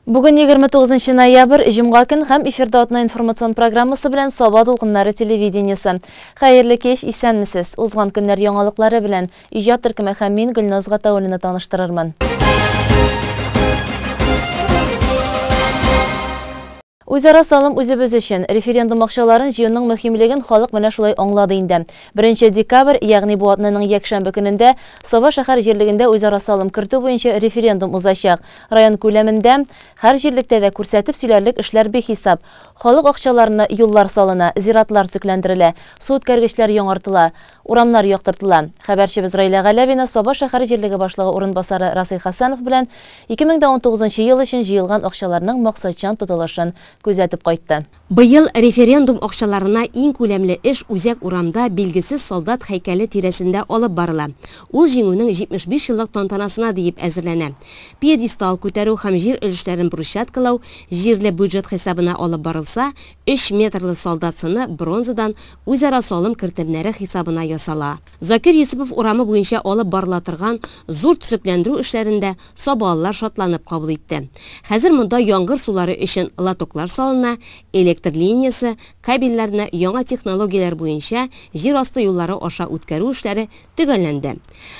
Бүген 29 ноябрь, җомга көн һәм эфирда атна информацион программасы белән Саба дулкыннары телевидениесе. Хәерле кич, исәнмесез. Узган көннәр яңалыклары белән иҗат төркеме һәм мин Гөлназ Гатауллина таныштырырмын. Үзара салым үзебез өчен. Референдум акчаларын җыюның мөһимлеген халык менә шулай аңлады инде. 1 декабрь, ягъни бу атнаның якшәмбе көнендә Саба шәһәр җирлегендә үзара салым кертү буенча референдум узачак. Район күләмендә һәр җирлектә дә күрсәтеп сөйләрлек эшләр бихисап. Халык акчаларына юллар салына, зиратлар төзекләндерелә, су үткәргечләр яңартыла, урамнар яктыртыла. Хәбәрчебез Раилә Галәвина Саба шәһәр җирлеге башлыгы урынбасары Расыйх Хәсәнов белән 2019 ел өчен җыелган акчаларның максатчан тотылышын күзәтеп кайтты. Быел референдум акчаларына иң күләмле эш үзәк урамда билгесез солдат һәйкәле тирәсендә алып барыла. Ул җиңүнең 75 еллык тантанасына диеп әзерләнә. Пьедестал күтәрү һәм җир өлешләрен брусчаткалау җирле бюджет хисабына алып барылса, 3 метрлы солдат сыны бронзадан үзара салым кертемнәре хисабына ясала. Закир Юсупов урамы буенча алып барыла торган зур төзекләндерү эшләрендә сабалылар шатланып кабул итте. Хәзер монда яңгыр сулары өчен лотоклар салына, электр линиясе, кабельләрне яңа технологияләр буенча җир асты юллары аша үткәрү эшләре төгәлләнде.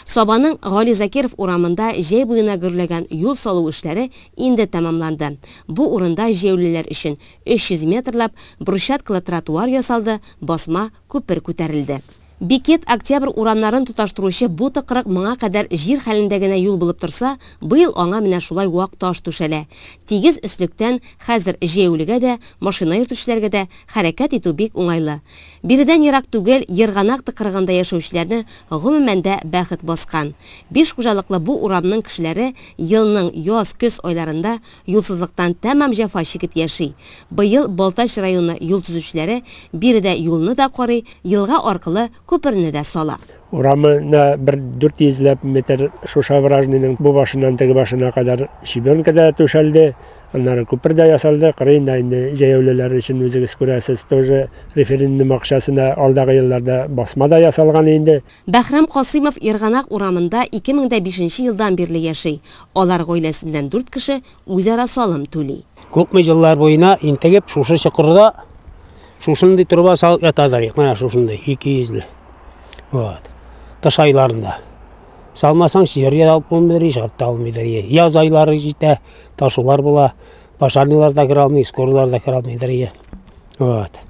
Сабаның Гали Закиров урамында җәй буена гөрләгән юл салу эшләре инде тәмамланды. Бу урында җәяүлеләр өчен 300 метрлап брусчаткалы тротуар ясалды, басма күпер күтәрелде. Бикет Октябрь урамнарын тоташтыручы бу тыкрык моңа кадәр җир хәлендә генә юл булып торса, быел аңа менә шулай вак таш түшәлә. Тигез өслектән хәзер җәяүлегә дә, машина йөртүчеләргә дә хәрәкәт итү бик уңайлы. Биредән ерак түгел, Ерганак тыкрыгында яшәүчеләрне гомумән дә бәхет баскан. Биш хуҗалыклы бу урамның кешеләре елның яз-көз айларында юлсызлыктан тәмам җәфа чигеп яши. Быел Балтач районы юл төзүчеләре биредә юлны да карый, елга аркылы күперне дә сала. Урамына бер 400 метр шушы овражныйның бу башыннан теге башына кадәр щебенка да түшәлде, аннары күпер дә ясалды. Кырыенда инде җәяүлеләр өчен үзегез күрәсез, тоже референдум акчасына алдагы елларда басма да ясалган инде. Бәхрам Касыймов Ерганак урамында 2005 елдан бирле яши. Алар гаиләсеннән 4 кеше үзара салым түли. Күпме еллар буена интегеп шушы чокырда шушындый труба салып яталар. Менә шушындый 200ле. Вот. Кыш айларында. Салмасаң, җиргә алып булмый, чыгып та алмыйдыр. Яз айлары җитә, ташулар була, пожарныйлар да керә алмый, скорыйлар да керә алмыйдыр. Вот.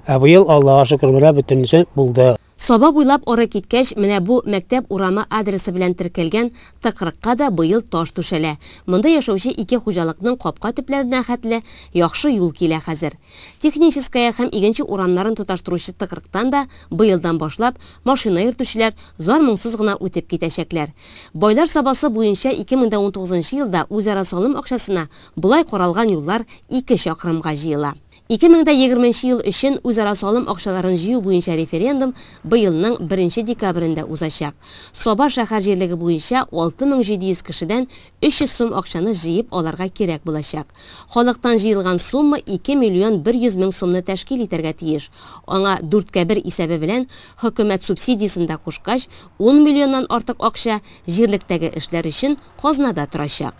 Ә быел Аллага шөкер, менә бөтенесе булды. Саба буйлап ары киткәч, менә бу мәктәп урамы адресы белән теркәлгән тыкрыкка да быел таш түшәлә. Монда яшәүче ике хуҗалыкның капка төпләренә хәтле яхшы юл килә хәзер. Техническая һәм Игенче урамнарын тоташтыручы тыкрыктан да быелдан башлап машина йөртүчеләр зар моңсыз гына үтеп китәчәкләр. Байлар Сабасы буенча 2019 елда үзара салым акчасына болай каралган юллар 2 чакрымга җыела. 2020 ел өчен үзара салым акчаларын җыю буенча референдум быелның 1 декабрендә узачак. Саба шәһәр җирлеге буенча 6700 кешедән 300 сум акчаны җыеп аларга кирәк булачак. Халыктан җыелган сумма 2 миллион 100 мең сумны тәшкил итәргә тиеш. Аңа 4-1 исәбе белән хөкүмәт субсидиясен дә кушкач, 10 миллионнан артык акча җирлектәге эшләр өчен казнада торачак.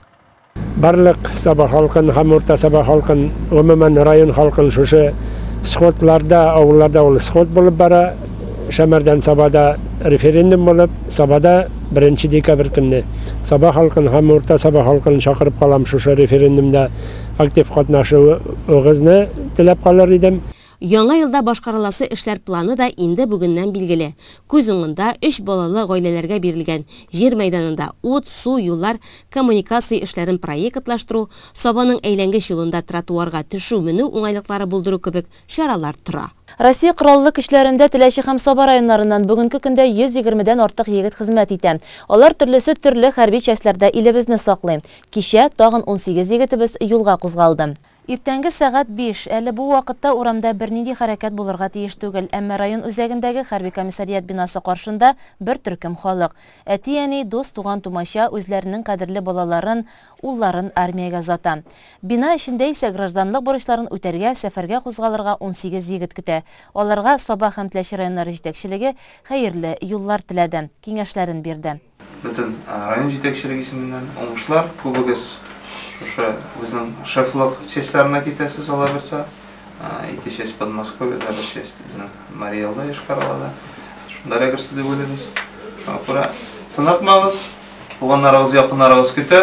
Барлык Саба халкын һәм Урта Саба халкын, гомумән район халкын шушы сходларда, авылларда ул сход булып бара. Шәмәрдән Сабада референдум булып, Сабада 1 декабрь көнне Саба халкын һәм Урта Саба халкын чакырып калам, шушы референдумда актив катнашуыгызны теләп калыр идем. Яңа елда башкарыласы эшләр планы да инде бүгеннән билгеле. Күз уңында 3 балалы гаиләләргә бирелгән җир мәйданында ут, су, юллар, коммуникация эшләрен проектлаштыру, Сабаның әйләнгеч юлында тротуарга төшү-менү уңайлыклары булдыру кебек чаралар тора. Россия Кораллы көчләрендә Теләче һәм Саба районнарыннан бүгенге көндә 120дән артык егет хезмәт итә. Алар төрлесе төрле хәрби частьләрдә илебезне саклый. Кичә тагын 18 егетебез юлга кузгалды. Иртәнге сәгать 5. Әле бу вакытта урамда бернинди хәрәкәт булырга тиеш түгел, әмма район үзәгендәге хәрби комиссариат бинасы каршында бер төркем халык. Әти-әни, дус, туган, тумача үзләренең кадерле балаларын, улларын армиягә озата. Бина эчендә исә гражданлык бурычларын үтәргә, сәфәргә кузгалырга 18 егет көтә. Аларга Саба һәм Теләче районнары җитәкчелеге хәерле юллар теләде, киңәшләрен бирде. Бөтен район җитәкчелеге исеменнән уңышлар, күбегез Шушы безнең шефлык частьларына китәсез алла бирса. Ике часть Подмосковьеда, бер часть безнең Марий Элда, Йошкар-Олада. Шунда эләгерсез дип уйлыйбыз. Шуңа күрә сынатмагыз. Туганнарыгыз, якыннарыгыз көтә.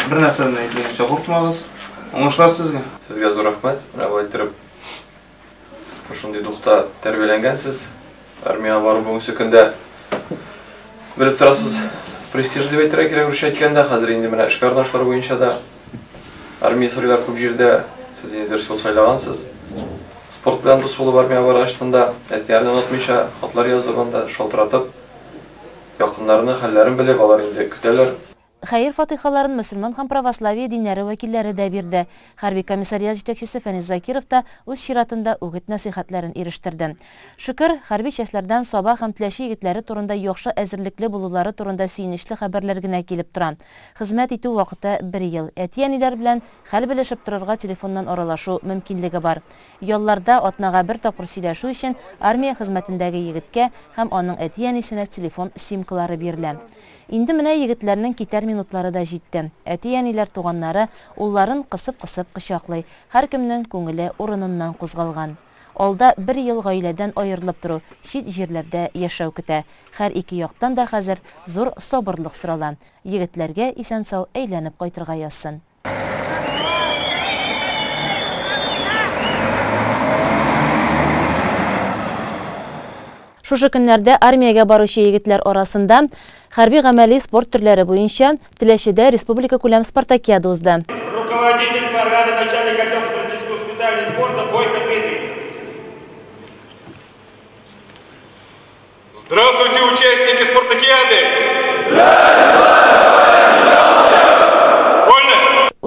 Бер нәрсәдән дә әйтелгәнчә куркмагыз. Уңышлар сезгә! Сезгә зур рәхмәт. Менә болай иттереп шушындый духта тәрбияләнгәнсез. Армиягә бару бүгенге көндә белеп торасыз, престиж дип әйтергә кирәк, русча әйткәндә. Хәзер инде менә эшкә урнаштыру буенча да армия сорыйлар күп җирдә. Сез инде дөрес юл сайлагансыз. Спорт белән дус булып армиягә баргачтын да, әтиләрне онытмыйча, хатлар язып анда, шалтыратып, якыннарының хәлләрен белеп, алар инде көтәләр. Хәер-фатыйхаларын мөселман һәм православие диннәре вәкилләре дә бирде. Хәрби комиссариат җитәкчесе Фәнис Закиров та үз чиратында үгет-нәсыйхәтләрен ирештерде. Шөкер, хәрби частьләрдән Саба һәм Теләче егетләре турында яхшы әзерлекле булулары турында сөенечле хәбәрләр генә килеп тора. Хезмәт итү вакыты бер ел. Әти-әниләр белән хәл белешеп торырга телефоннан аралашу мөмкинлеге бар. Ялларда атнага бер тапкыр сөйләшү өчен армия хезмәтендәге егеткә һәм аның әти-әнисенә телефон симкалары бирелә. Инде менә егетләрнең китәр минутлары да җитте. Әти-әниләр, туганнары улларын кысып-кысып кочаклый. Һәркемнең күңеле урыныннан кузгалган. Алда бер ел гаиләдән аерылып тору, чит җирләрдә яшәү көтә. Һәр ике яктан да хәзер зур сабырлык сорала. Егетләргә исән-сау әйләнеп кайтырга язсын. Шушы көннәрдә армиягә баручы егетләр арасында хәрби гамәли спорт төрләре буенча Теләчедә республика күләм спартакиада узды. Руководитель парада, начальник отдела стратегического воспитания и спорта Бойко Дмитрий. Здравствуйте, участники спартакиады!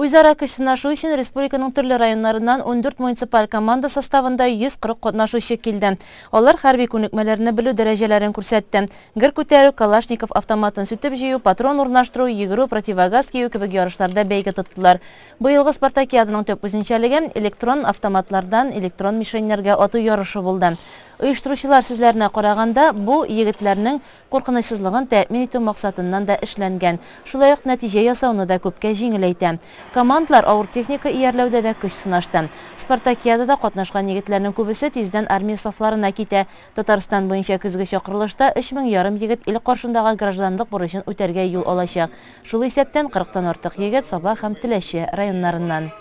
Үзара көч сынашу өчен республиканың төрле районнарыннан 14 муниципаль команда составында 140 катнашучы килде. Алар хәрби күнекмәләрне белү дәрәҗәләрен күрсәтте. Гер күтәрү, Калашников автоматын сүтеп җыю, патрон урнаштыру, йөгерү, противогаз кию кебек ярышларда бәйге тоттылар. Быелгы спартакиаданың төп үзенчәлеге электрон автоматлардан электрон мишеньнәргә ату ярышы булды. Оештыручылар сүзләренә караганда, бу егетләрнең куркынычсызлыгын тәэмин итү максатыннан да эшләнгән. Шулай ук нәтиҗә ясауны да күпкә җиңеләйтә. Командалар авыр техника иярләүдә дә көч сынашты. Спартакиадада катнашкан егетләрнең күбесе тиздән армия сафларына китә. Татарстан буенча көзге чакырылышта 3500 егет ил каршындагы гражданлык бурычын үтәргә юл алачак. Шул исәптән 40-тан артык егет Саба һәм Теләче районнарыннан.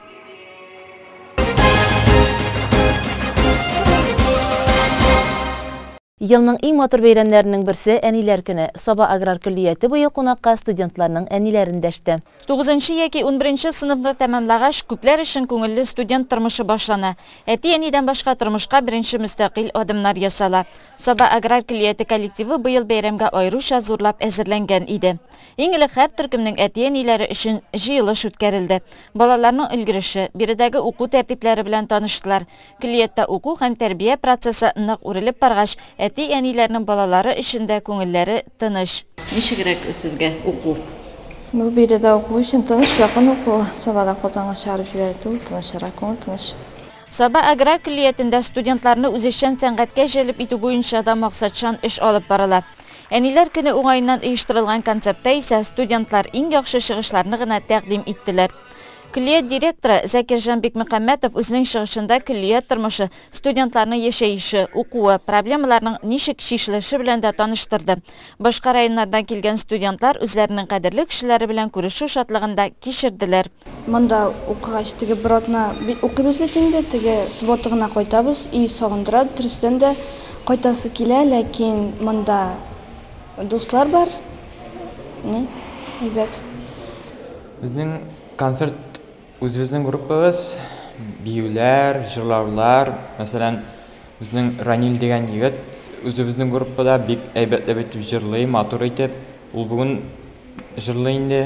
Елның иң матур бәйрәмнәренең берсе Әниләр көне. Саба аграр көллияте быел кунакка студентларның әниләрен дәште. 9 яки 11 сыныфны тәмамлагач, күпләр өчен күңелле студент тормышы башлана. Әти-әнидән башка тормышка беренче мөстәкыйль адымнар ясала. Саба аграр көллияте коллективы быел бәйрәмгә аеруча зурлап әзерләнгән иде. Иң элек һәр төркемнең әти-әниләре өчен җыелыш үткәрелде. Балаларның өлгереше, биредәге уку тәртипләре белән таныштылар. Көллияттә уку һәм тәрбия процессы нык үрелеп баргач, әти-әниләрнең балалары өчен дә күңелләре тыныч. Ничегрәк сезгә уку? Бу биредә уку өчен тыныч, якын уку. Сабадан Казанга чыгарып җибәрү түгел, тынычрак, күңел тыныч. Саба аграр көллиятендә студентларны үзешчән сәнгатькә җәлеп итү буенча да максатчан эш алып барыла. Әниләр көне уңаеннан оештырылган концертта исә студентлар иң яхшы чыгышларны гына тәкъдим иттеләр. Көллият директоры Закирҗан Бикмөхәммәтов үзенең чыгышында көллият тормышы, студентларның яшәеше, укуы, проблемаларның ничек чишелеше белән дә таныштырды. Башка районнардан килгән студентлар үзләренең кадерле кешеләре белән күрешү шатлыгында кичерделәр. Монда укыгач теге бер атна укыйбыз бит инде, теге суббота гына кайтабыз, и сагындыра, дөрестән дә кайтасы килә, ләкин монда дуслар бар. Ни, әйбәт. Безнең концерт үзебезнең группабыз, биюләр, җырлаулар, мәсәлән, безнең Ранил дигән егет үзебезнең группада бик әйбәтләп итеп җырлый, матур итеп. Ул бүген җырлый инде.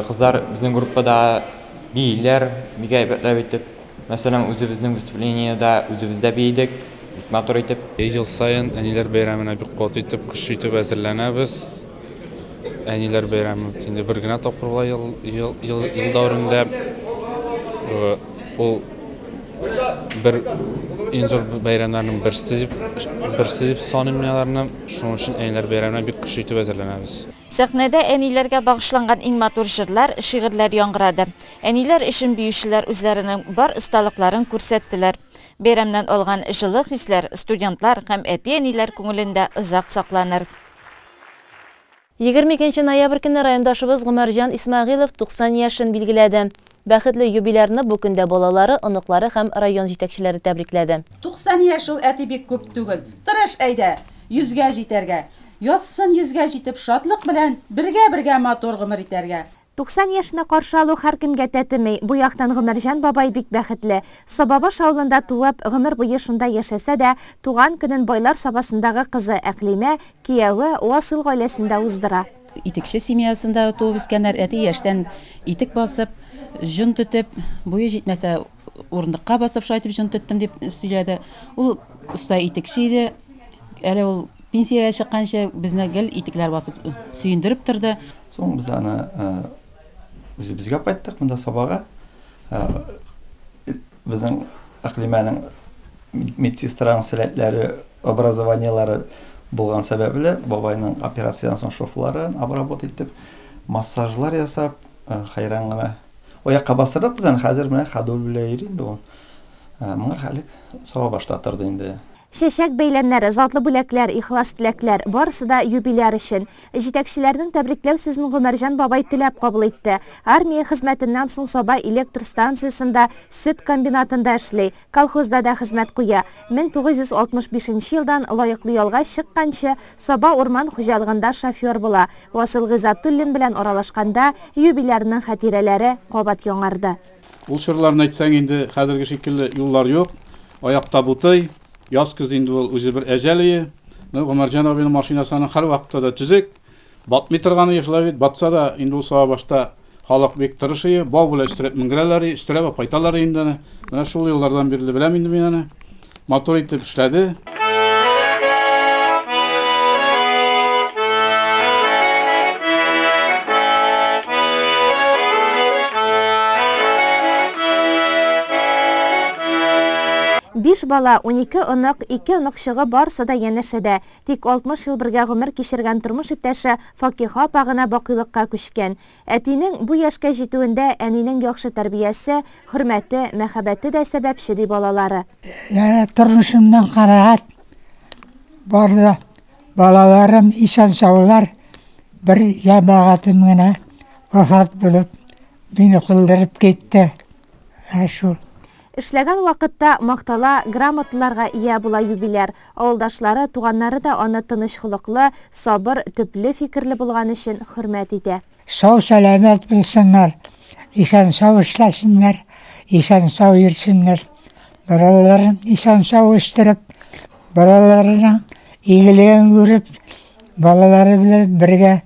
Кызлар безнең группада бииләр, бик әйбәтләп итеп. Мәсәлән, үзебезнең выступлениедә үзебездә биедек, бик матур итеп. Ел саен әниләр бәйрәменә бик каты итеп, көчле итеп әзерләнәбез. Әниләр бәйрәме инде бер генә тапкыр була ел дәверендә. Ул бер Иң зур бәйрәмнәрнең берсе дип, берсе дип саныйм мин аларны. Шуның өчен әниләр бәйрәменә бик көчле итеп әзерләнәбез. Сәхнәдә әниләргә багышланган иң матур җырлар, шигырьләр яңгырады. Әниләр өчен биючеләр үзләренең бар осталыкларын күрсәттеләр. Бәйрәмнән алган җылы хисләр студентлар һәм әти-әниләр күңелендә озак сакланыр. 22 ноябрь көнне райондашыбыз Гомәрҗан Исмәгыйлов 90 яшен билгеләде. Бәхетле юбилярны бу көндә балалары, оныклары һәм район җитәкчеләре тәбрикләде. 90 яшь ул әти бик күп түгел. Тырыш әйдә, йөзгә җитәргә. Язсын йөзгә җитеп шатлык белән бергә-бергә матур гомер итәргә. 90 яшьне каршы алу һәркемгә тәтеми. Бу яктан Гомәрҗан бабай бик бәхетле. Сабабаш авылында туып, гомер буе шунда яшәсә дә, туган көнен Байлар Сабасындагы кызы Әкълимә, кияве Васил гаиләсендә уздыра. Итекче семьясында туып үскәннәр, әти яшьтән итек басып, җон тотып, буе җитмәсә урындыкка басып шулай итеп җон тоттым дип сөйләде. Ул оста итекче иде. Әле ул пенсиягә чыкканчы безне гел итекләр басып сөендереп торды. Соң без аны үзебезгә кайттык монда Сабага. Безнең Әкълимәнең медсестраның сәләтләре, образованиелары булган сәбәпле, бабайның операциядән соң шовларын обработать итеп, массажлар ясап, хәйран гына аякка бастырдык без аны. Хәзер менә ходуль белән йөри инде ул. Моңар хәлек Сабабашта торды инде. Чәчәк бәйләмнәре, затлы бүләкләр, ихлас теләкләр барысы да юбиляр өчен. Җитәкчеләрнең тәбрикләү сүзен Гомәрҗан бабай теләп кабул итте. Армия хезмәтеннән соң Саба электр станциясендә, сөт комбинатында эшли, колхозда да хезмәт куя. 1965 елдан лаеклы ялга чыкканчы Саба урман хуҗалыгында шофер була. Васил Гыйзатуллин белән аралашканда юбилярның хатирәләре кабат яңарды. Ул чорларны әйтсәң инде хәзерге шикелле юллар юк, аякта бутый. Яз көз инде ул үзе бер әҗәл ие. Гомәрҗан абыйның машинасы аның һәр вакытта да төзек, батмый торганы шулай бит. Батса да инде ул Сабабашта халык бик тырыш ие, бау белән өстерәп менгерәләр, өстерәп кайталар инде аны. Менә шул еллардан бирле беләм инде мин аны. Матур итеп эшләде. Биш бала, 12 онык, 2 оныкчыгы барсы да янәшәдә. Тик 60 ел бергә гомер кичергән тормыш иптәше Факиха апа гына бакыйлыкка күчкән. Әтинең бу яшькә җитүендә әнинең яхшы тәрбиясе, хөрмәте, мәхәббәте дә сәбәпче ди балалары. Яра тормышымнан канәгать. Барды балаларым исән саулар, бер җәмәгатем генә вафат булып мине калдырып китте. Ә шул. Эшләгән вакытта мактала, грамоталарга ия була юбиляр. Авылдашлары, туганнары да аны тыныч холыклы, сабыр, төпле фикерле булган өчен хөрмәт итә. Сау сәламәт булсыннар, исән сау эшләсеннәр, исән сау йөрсеннәр. Балаларын исән сау үстереп, балаларының игелеген күреп, балалары белән бергә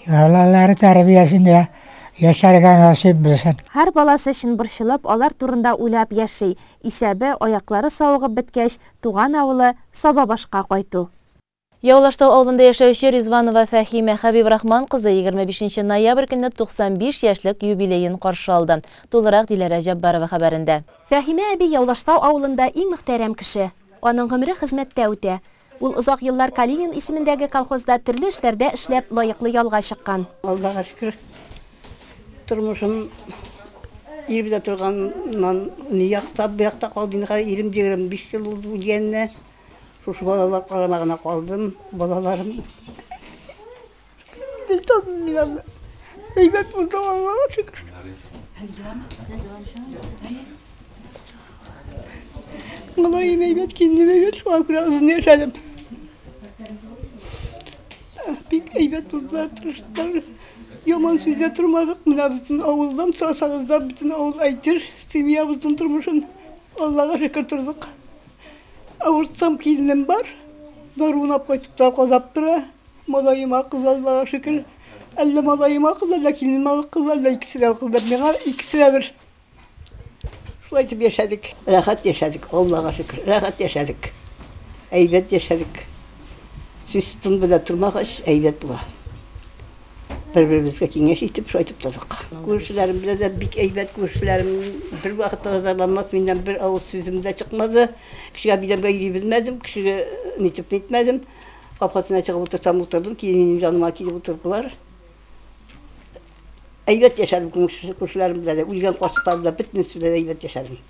балалары тәрбиясендә яшәргә насыйп булсын. Һәр баласы өчен борчылып, алар турында уйлап яши. Исәбе аяклары савыгып беткәч, туган авылы Сабабашка кайту. Явлаштау авылында яшәүче Ризванова Фәһимә Хәбибрахман кызы 25 ноябрь көнне 95 яшьлек юбилеен каршы алды. Тулырак Диләрә Җаббарова хәбәрендә. Фәһимә әби Явлаштау авылында иң мөхтәрәм кеше. Аның гомере хезмәттә үтә. Ул озак еллар Калинин исемендәге колхозда төрле эшләрдә эшләп лаеклы ялга чыккан. Аллага шөкер. Тормышым ирем дә торганнан ни якта, бу якта калды. Инде хәзер ирем 25 ел булды үлгәненә. Шушы балалар карамагына калдым. Балаларым. Әйбәт булды, Аллага шөкер. Малаем әйбәт, киленем әйбәт, шуңа күрә озын яшәдем. Бик әйбәт булдылар, тырыштылар. Яман сүздә тормадык. Менә бөтен авылдан сорасагыз да, бөтен авыл әйтер, семьябызның тормышын Аллага шөкер тордык. Авыртсам киленем бар, даруын алып кайтып та казап тора. Малаем акыллы, Аллага шөкер. Әллә малаем акыллы, әллә киленем акыллы, әллә икесе дә акыллы. Миңа икесе дә бер. Шулай итеп яшәдек. Рәхәт яшәдек, Аллага шөкер. Рәхәт яшәдек. Әйбәт яшәдек. Сүз тын белә тормагач, әйбәт була. Бер-беребезгә киңәш итеп, шулай итеп тордык. Күршеләрем белән дә бик әйбәт, күршеләрем бер вакытта да зарланмас, миннән бер авыз сүзем дә чыкмады. Кешегә биләмгә йөри белмәдем, кешегә нитеп нитмәдем. Капкасына чыгып утырсам утырдым, килен минем җаныма килеп утырдылар. Әйбәт яшәдем күршеләрем белән дә, үлгән карчыклар белән бөтенесе белән әйбәт яшәдем.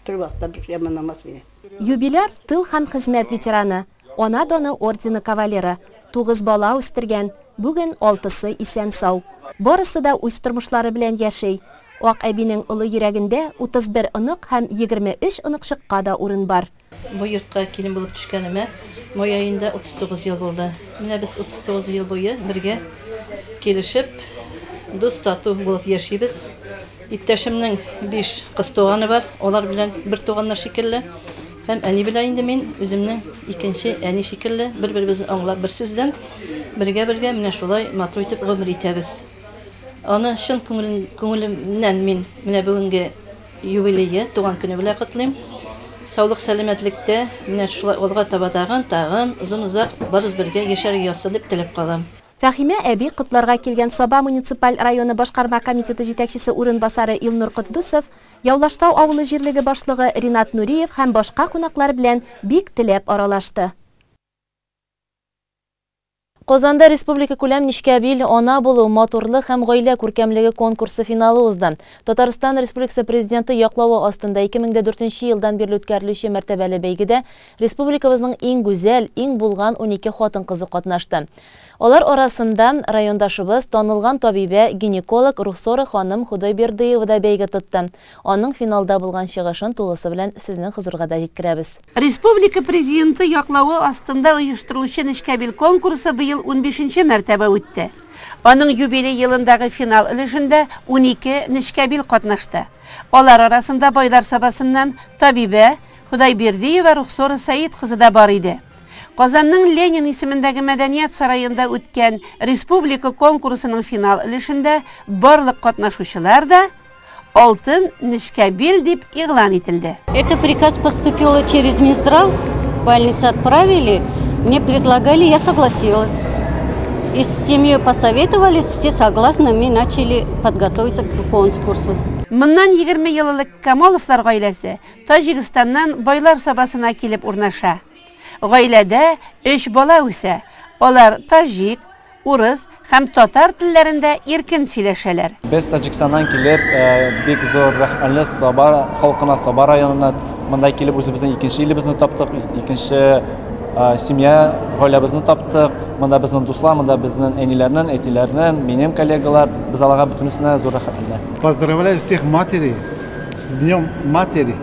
Бер вакытта бер яманламас мине. Юбиляр, тыл һәм хезмәт ветераны, Ана даны ордены кавалеры. Тугыз бала үстергән, бүген алтысы исән-сау. Барысы да үз тормышлары белән яши. Ак әбинең олы йөрәгендә 31 онык һәм 23 оныкчыкка да урын бар. Бу йортка килен булып төшкәнемә май аенда 39 ел булды. Менә без 39 ел буе бергә килешеп, дус-тату булып яшибез. Иптәшемнең биш кыз туганы бар, алар белән бер туганнар шикелле. Һәм әни белән инде мин үземнең икенче әни шикелле, бер-беребезне аңлап, бер сүздән, бергә-бергә менә шулай матур итеп гомер итәбез. Аны чын күңелемнән мин менә бүгенге юбилее, туган көне белән котлыйм. Саулык-сәламәтлектә, менә шулай алга таба тагын, тагын озын-озак барыбыз бергә яшәргә язсын дип теләп калам. Фәһимә әби котларга килгән Саба муниципаль районы башкарма комитеты җитәкчесе урынбасары Илнур Котдусов, Явлаштау авылы җирлеге башлыгы Ринат Нуриев һәм башка кунаклар белән бик теләп аралашты. Казанда республикакүләм Нечкәбил, ана булу, матурлык һәм гаилә күркәмлеге конкурсы финалы узды. Татарстан Республикасы Президенты яклавы астында 2004 елдан бирле үткәрелүче мәртәбәле бәйгедә республикабызның иң гүзәл, иң булган 12 хатын-кызы катнашты. Алар арасында райондашыбыз, танылган табибә, гинеколог Рухсора ханым Худойбердыева да бәйге тотты. Аның финалда булган чыгышын тулысы белән сезнең хозурга да җиткерәбез. Республика Президенты яклавы астында оештырылучы Нечкәбил конкурсы быел 15нче мәртәбә үтте. Аның юбилей елындагы финал өлешендә 12 Нечкәбил катнашты. Алар арасында Байлар Сабасыннан табибә Худойбердиева Рухсора Саид кызы да бар иде. Казанның Ленин исемендәге мәдәният сараенда үткән республика конкурсының финал өлешендә барлык катнашучылар да Алтын Нечкәбил дип игълан ителде. Это приказ поступил через Минздрав, больницу отправили, мне предлагали, я согласилась. И с семьей посоветовались, все согласны, мы начали подготовиться к конкурсу. Моннан 20 ел элек Камаловлар гаиләсе Таҗикстаннан Байлар Сабасына килеп урнаша. Гаиләдә өч бала үсә. Алар таҗик, урыс һәм татар телләрендә иркен сөйләшәләр. Без Таҗикстаннан килеп, бик зур рәхмәтле Саба халкына, Саба районына монда килеп үзебезнең икенче илебезне таптык, икенче семья, гаиләбезне таптык. Монда безнең дуслар, монда безнең әниләрнең, әтиләрнең, минем коллегалар, без аларга бөтенесенә зур рәхмәтле. Поздравляю всех матерей с Днем матери.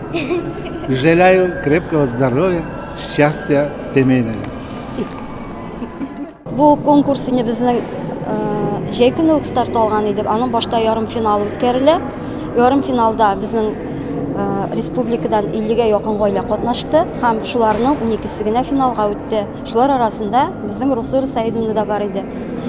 Желаю крепкого здоровья, счастья семейного. Бу конкурс инде безнең җәй көне үк старт алган иде. Аның башта ярымфиналы үткәрелә. Ярымфиналда безнең республикадан 50-гә якын гаилә катнашты һәм шуларның 12-се генә финалга үтте. Шулар арасында безнең Рухсора Саидовна да бар иде.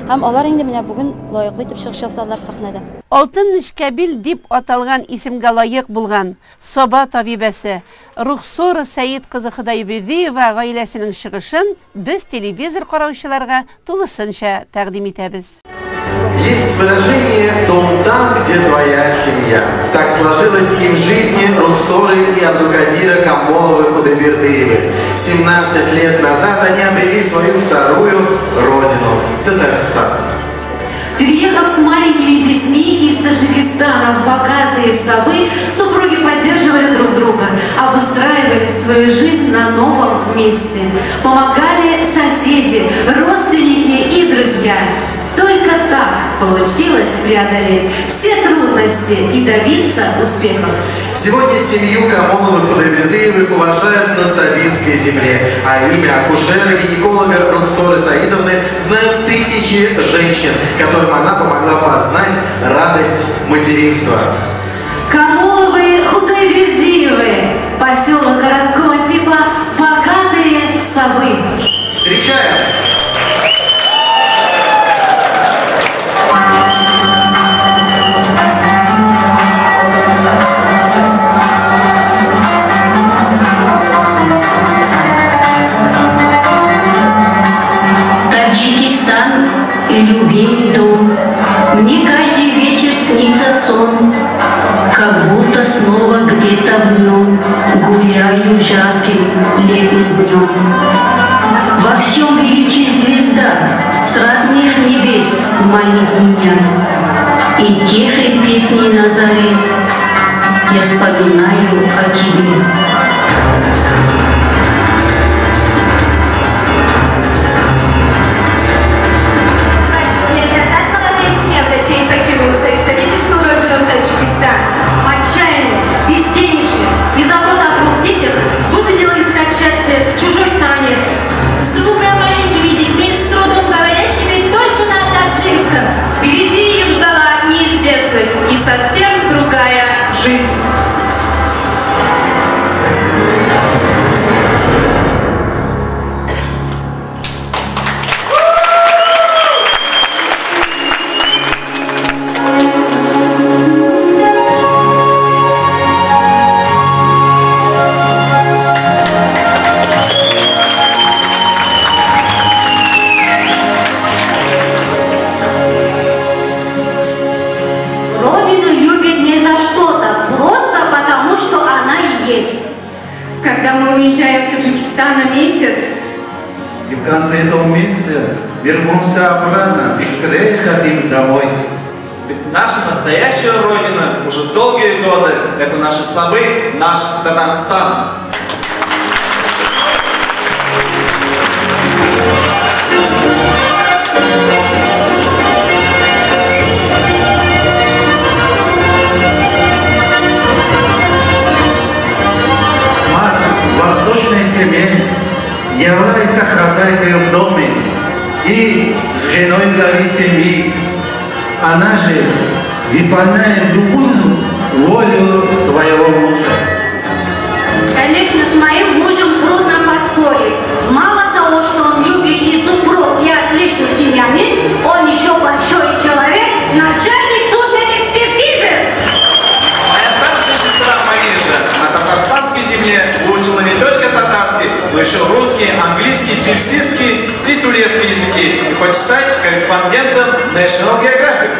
Һәм алар инде менә бүген лаеклы итеп чыгыш ясадылар сәхнәдә. Алтын Нечкәбил дип аталган исемгә лаек булган Саба табибәсе Рухсора Саид кызы Худойбердиева гаиләсенең чыгышын без телевизор караучыларга тулысынча тәкъдим итәбез. Есть выражение «дом там, где твоя семья». Так сложилось и в жизни Рухсоры и Абдукадира Камоловых-Худайбердыевых. 17 лет назад они обрели свою вторую родину – Татарстан. Переехав с маленькими детьми из Таджикистана в богатые Сабы, супруги поддерживали друг друга, обустраивали свою жизнь на новом месте. Помогали соседи, родственники и друзья. Только так получилось преодолеть все трудности и добиться успехов. Сегодня семью Камоловых-Худайбердыевых уважают на Сабинской земле, а имя акушера-гинеколога Рухсоры Саидовны знают тысячи женщин, которым она помогла познать радость материнства. Камоловы-Худайбердиевы, поселок городского типа «Богатые Сабы». Встречаем! Таджикистан, дом. Мне каждый вечер снится сон, как будто снова где-то в нем гуляю жарким летним днем. Во всем величии звезда с родных небес манит меня, и тихой песней на заре я вспоминаю о тебе. 20 лет назад молодая семья врачей покинула свою историческую родину Таджикистан. Отчаяние, безденежье и забота о двух детях вынудила искать счастье в чужой стране. С двумя маленькими детьми, с трудом говорящими только на таджикском. Впереди их ждала неизвестность и совсем другая жизнь. Вернемся обратно, быстрее хотим домой. Ведь наша настоящая Родина уже долгие годы – это наши Сабы, наш Татарстан. Мать в восточной семье является хозяйкой в доме и женой главы семьи. Она же выполняет любую волю своего мужа. Конечно, с моим мужем трудно поспорить. Мало того, что он любящий супруг и отличный семьянин, он еще большой человек, начальник судмедэкспертизы. Моя старшая сестра Мария на татарстанской земле выучила не только татарский, но еще русский, английский, персидский и турецкий языки и хочет стать корреспондентом National Geographic.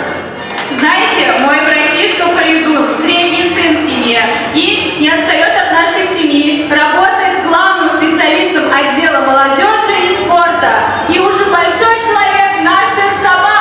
Знаете, мой братишка Фаридун, средний сын в семье, и не отстает от нашей семьи, работает главным специалистом отдела молодежи и спорта, и уже большой человек наших собак.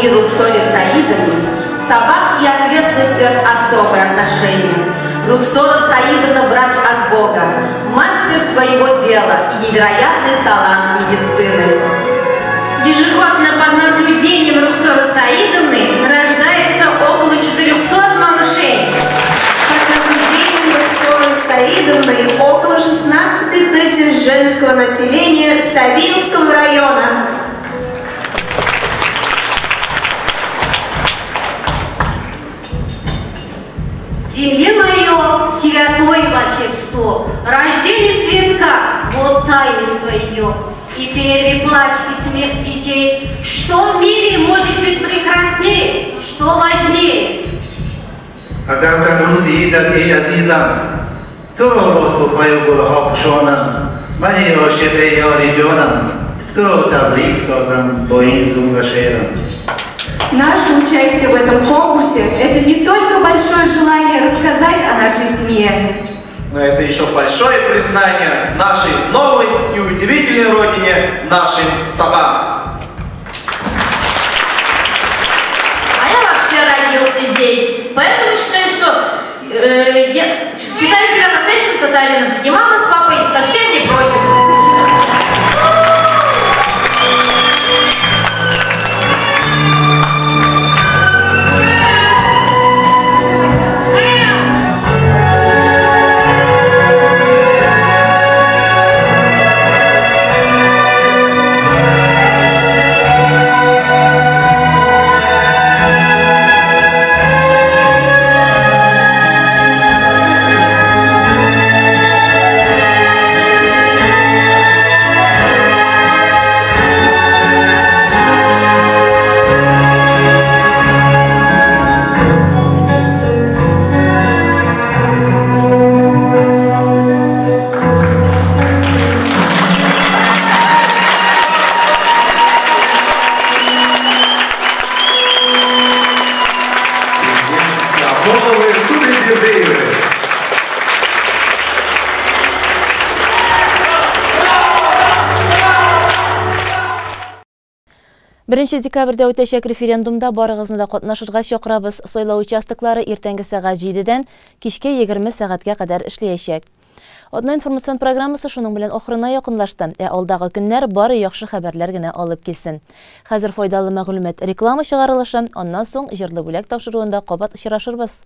Руксоре Саидовне в Сабах и окрестностях особое отношение. Руксора Саидовна врач от Бога, мастер своего дела и невероятный талант медицины. Ежегодно под наблюдением Руксоры Саидовны рождается около 400 малышей. Под наблюдением Руксоры Саидовны около 16 тысяч женского населения Сабинского района. Земле мое святое волшебство, рождение цветка, вот таинство ее. И первый плач и смех детей, что в мире может быть прекраснее, что важнее. Агар дар рӯзи идат эй азизам, туро бо туҳфаю гулҳо пӯшонам, ман эй ошиқ эй ёри ҷонам, туро табрик созам бо ин зумра шеърам. Наше участие в этом конкурсе – это не только большое желание рассказать о нашей семье, но это еще большое признание нашей новой и удивительной родине, нашим Сабам. А я вообще родился здесь, поэтому считаю, что я считаю себя настоящим татарином, и мама с папой совсем не против. Беренче декабрьдә үтәчәк референдумда барыгызны да катнашырга чакырабыз. Сайлау участоклары иртәнге сәгать җидедән кичке 20 сәгатькә кадәр эшләячәк. Атна информацион программасы шуның белән ахырына якынлашты. Ә алдагы көннәр бары яхшы хәбәрләр генә алып килсен. Хәзер файдалы мәгълүмат реклама чыгарылышы, аннан соң җырлы бүләк тапшыруында кабат очрашырбыз.